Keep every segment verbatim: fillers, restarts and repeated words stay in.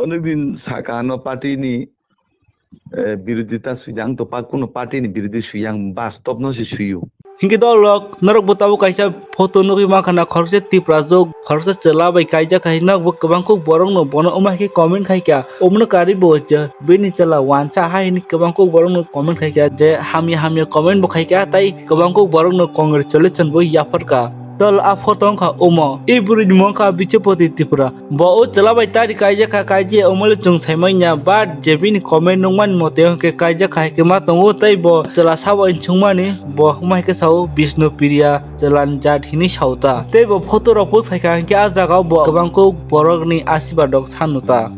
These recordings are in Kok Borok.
Onek din saka ano party ni, eh, birodita sui ang to pa kuno party ni birodi sui ang, bastop no se suiyo. Hinkhe dolok norok bo tabuk kaisa photo nugwi mankha na, khoroksa Tiprajwk khoroksa chwla bai kaijak hai, nok bo kwbang kuk borok no bono wngma hai khe comment khaikha, omono karwi bo je bini chwla wansa hai hinwi kwbang kuk borok no comment khaikha je hamya hamya comment bo khaikha tei kwbang kuk borok no congratulation bo yapharkha. Dol a photo wngkha omo, e bwrwi ni mung kha Bichopati Tripura. Bo o chwla bai tari kaijak kha, kaijak omo le chwng sai manya, but je bini comment nukmani mote hwnkhe kaijak kha hai khe ma tongo, tei bo chwla sabo insukmani bo wngma hai khe sao Bishnu Priya chwla ni jat hinwi sao ta. Tei bo photo rok post khai kha hinkhe a jaga o bo kwbang kuk borok ni asibad rok sanu ta.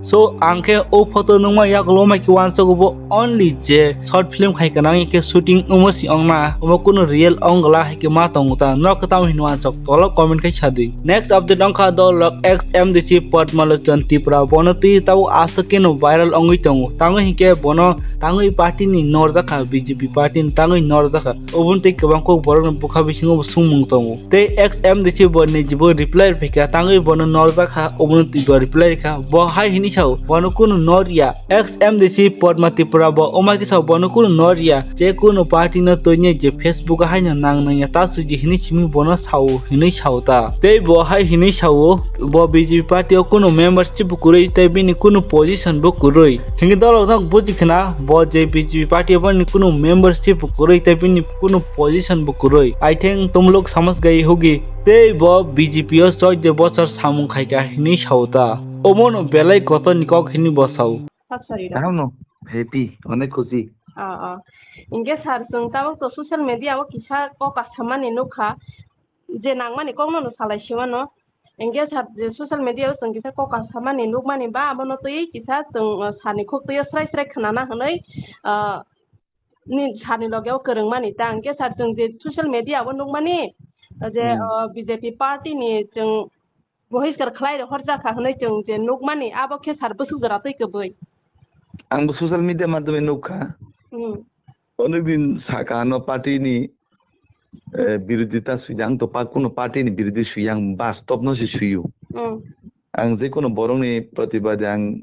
So, ang khe o photo nukma yagulo mai khe uansuk bo only je short film khai kana, hinkhe shooting omo si ongna, omo kunu real ongla hai khe ma tongo ta. Norok khe tamo hino uansuk, tolo comment khai sadi. Next update ongkha dolok X M D C Padmalochon Tripura, bono twi tabuk aswk khe no viral ongwi tongo. Tangwi hinkhe bono tangwi party ni norjak kha, B J P party ni tangwi norjak kha. Oboni tei kwbang kok borokni bwkha bisingo bo swngmung tongo. Tei X M D C bo ni jibo reply rwphaikha, tangwi bono norjak kha, oboni twi bo reply rwkha. Bo hai hinwi sao, bono kunu nor ya. X M D C Padma Tripura bo wngma khe sao, bono kunu nor ya. Je kunu party no twini je Facebook o haino nang nang ya, ta suji hinwi simi bono sao, hinwi sao ta. Tei bo hai hinwi sao, bo B J P party o kunu membership bo kwrwi, tei bini kunu position bo kwrwi. Hinkhe dolok no buji khna, bo je B J P party o bini kunu membership bo kwrwi, tei bini kunu position bo kwrwi. I think tumluk samaj gai hugi, tei bo B J P o choi de bochor samung khaikha hinwi sao ta. Omono belai kotor ni kok hinwi bo sao. Sorry, sorry, da. Ano, happy, onek khushi. Ah, ah. Inge sir, chwng tabuk to social media o kisa kok kasamani nukha, je nangmani kokno no salai simano. Inge sir, je social media o chwng kisa kok kasamani nukmani ba abono twi kisa chwng, ah, sani khuk twi srai srai khnana hwnwi, ah, ni sani loge o kwrwngmani ta. Inge sir, chwng je social media o nukmani, ah, je, Hmm. ah, B J P party ni chwng bohiskar khlai rw horjak kha hwnwi chwng je nukmani, abo khe sir bwswk jora twi kwbwi? Ang bo social media madhyome nukha. Hmm. Onek din saka ano party ni, eh, birodita sui ang to pa kuno party ni birodi sui ang, bastop no se suiyo. Hmm. Ang je kono borok ni protibade ang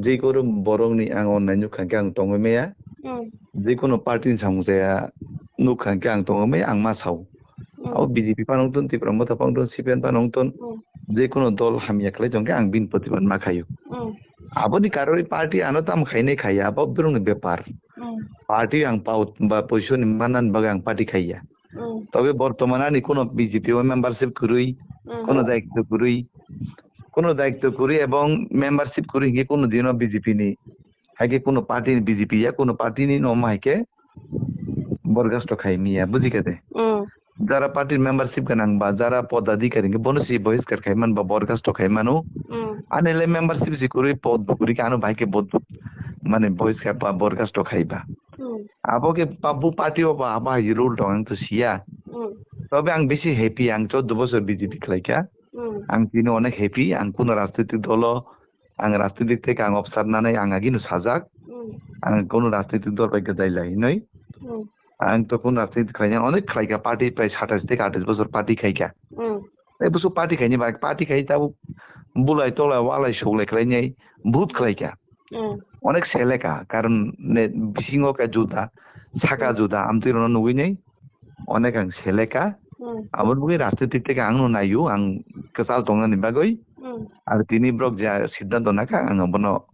je kono borok ni ang onnai nukha khe ang tongwi maya. Hmm. Je kono party ni samung chaya nukha khe ang tongwi maya, ang ma sao. Hmm. Abo B J P phano wngthun, Tipra Motha phano wngthun, C P M phano wngthun, Hmm. je kono dol hamya khlai tongkhe ang bini protibad ma khaio. Hmm. Aboni karwi party ano tamo khainai khaiya, abo borokni bepar. Hmm. Party ang pau ba poisoni manani bagwi ang party khaiya. Hmm. Tobe bortoman ani kono B J P o membership kwrwi, Hmm. kono daityo kwrwi, kono daityo kwrwi ebong membership kwrwi hinkhe kono dino B J P ni, haikhe kono party ni B J P ya, kono party ni no ma haikhe borgasto khai miya, bujikha de? Mm. Jara party membership gwnang ba jara podadikari hwnkhe bono se bohiskar khai man ba borgasto khai mano. Mm. Ani le membership se kwrwi pod bo kwrwi khe ano bai khe bod bo mane bohiskar ba borgasto khai ba. Mm. Abo khe pa-, bo party o ba abo hai rule tong ang to siya. Mm. Tobe ang bisi happy, ang choddo bosor B J P khlai kha. Mm. Ang tini onek happy, ang kuno rajnitik dolo Ang rajnitik theke ang obsar nanai ang agino sajak. Mm. Ang kono rajnitik dol bai gwdai lai hinoi. Mm. Ang to kono rajnitik khlaina onek khlaika, party prai satais theke atais bosor party khaika. Mm. Tei bosor party khaini bai party khai tabuk bulai tolai walai soklai khlainai vote khlaika. Mm. Onek seleka karon ne bisingo khe juda, saka Mm. juda amtwi rono nugui nai. Onek ang seleka. Hmm. Aboni bagwi rajnitik theke ang no naio, ang kwchal tongnani bagwi. Hmm. Ar tini borok je siddhanto nakha, ang abono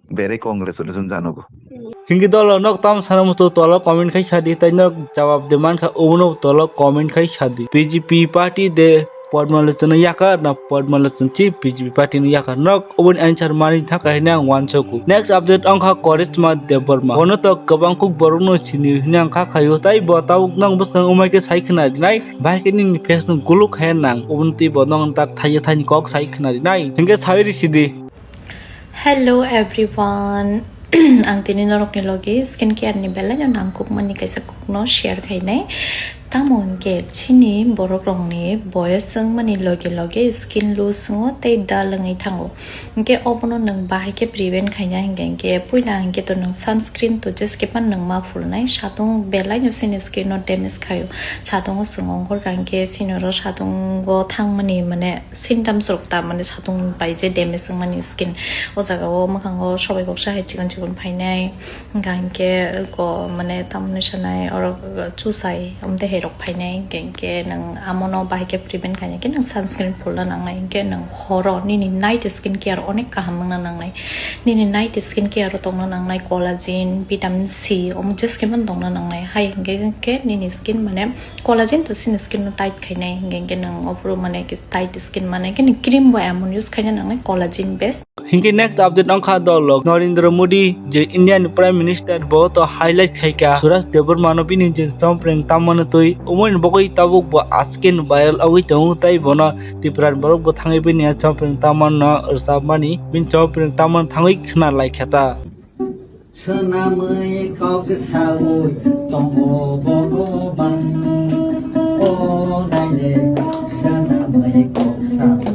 berai congratulation janogo. Hmm. Hinkhe dolo nok tam sana muchung tolo comment khai sadi, tei nok jawab de mankha, obono tolo comment khai sadi. B J P party de Padmalochon no yakar na Padmalochon si B J P party no yakar? Nok oboni answer mani thangkha hwnwi ang uansugo. Next update wngkha Karishma Debbarma. Bono to kwbang kuk borok no sini hwnwi ang kha khaio. Tai bo tabuk nang bwskang wngmai khe sai khna rinai. Bahai khe nini face no guluk hai nang. Oboni twi bo nang tak thaiya thaini kok sai khna rinai. Hinkhe sai ri sidi. Hello everyone. Ang tini norokni logi skin care ni belai no nangkukmani kaisa kokno share khainai. Tamo hinkhe chini borokrokni boyos wngmani loge loge skin loss wngo tei dull wngwi thango. Hinkhe obono nwng bahai khe prevent khaina hinkhe, hinkhe puila hinkhe to nwng sunscreen to jeskhe phano nwng ma phulnai, satung belaino chini skin no damage khaio. Satungo chwng ongkhorkha hinkhe chini oro satungo thangmani mane symptoms rok ta mane satung bai je damage wngmani skin. O jaga o mwkhang o sobai kok sa hai chikon chikon phainai. Hingka hinkhe ko mane tamoni sanai oro chusai amtwi hai rok phainai hinkhe, hinkhe nwng amono bahai khe prevent khaina khe nwng sunscreen phulna nangnai hinkhe nwng horo nini night skin care onek kaham wngna nangnai. Nini night skin care o tongna nangnai collagen, vitamin C omo jeskhe phano tongna nangnai. Hai hinkhe, hinkhe nini skin mane collagen to chini skin no tight khainai hinkhe, hinkhe nwng ophuru mane khe tight skin mane khe nwng cream bo emon use khaina nangnai collagen base. Hinkhe next update wngkha dolok Narendra Modi je India ni Prime Minister bo to highlight khaikha Suraj Debbarma no bini je chompreng tamani twi umoni bagwi tabuk bo askin viral wngwi tongo tei bono Tripura ni borok bo thangwi bini chompreng tamano rwchapmani bini chompreng tamano thangwi khna laikha ta. Swnamwi kok saui tongo Bhogoban. O naile, swnamwi kok saui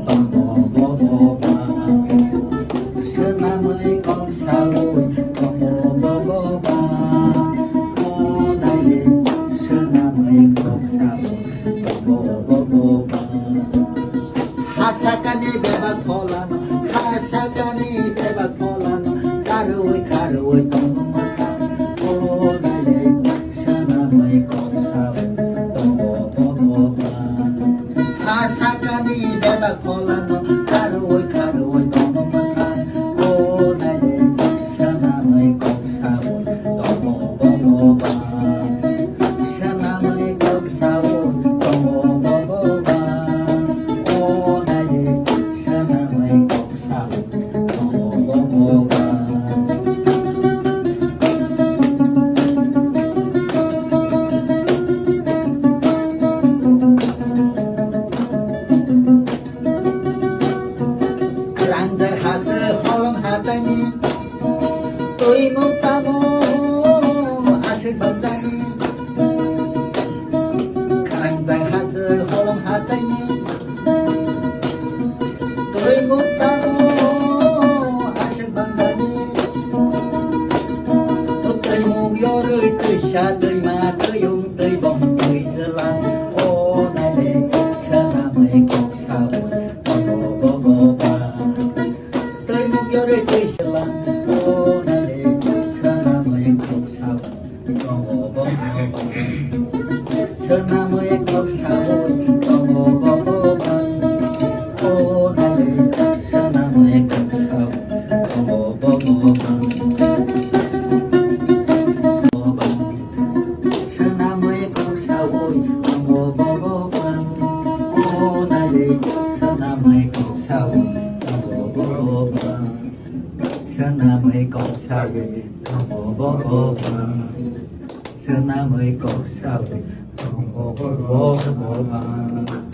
tongo Bhogoban. Swnamwi kok saui tongo Bhogoban. O naile, swnamwi kok saui tongo Bhogoban. Hasakani bebak pholano, hasakani bebak pholano, sarui karui tongo mokha. O naile, swnamwi kok saui tongo Bhogoban. Hasakani bebak pholano, sarui karui tongo mokha. O naile, swnamwi kok saui tongo Bhogoban. Swnamwi kok saui tongo Bhogoban. O naile, swnamwi kok saui tongo Bhogoban. Khrangjak hache holong hataini, twi nuk tamo aswk bangjani. Khrangjak hache holong hataini, twi nuk tamo aswk bangjani. Twi nuk yorwi twisa twima twiyung twibong twi jwlang. O naile swnamwi kok saui tongo Bhogoban. Twi nuk yorwi twi selam, o naile swnamwi kok saui tongo Bhogoban. Swnamwi kok saui tongo Bhogoban. O naile swnamwi kok saui tongo Bhogoban. Swnamwi kok saui tongo Bhogoban. O naile swnamwi kok saui tongo Bhogoban. Swnamwi kok saui tongo Bhogoban. Swnamwi kok saui tongo Bhogoban.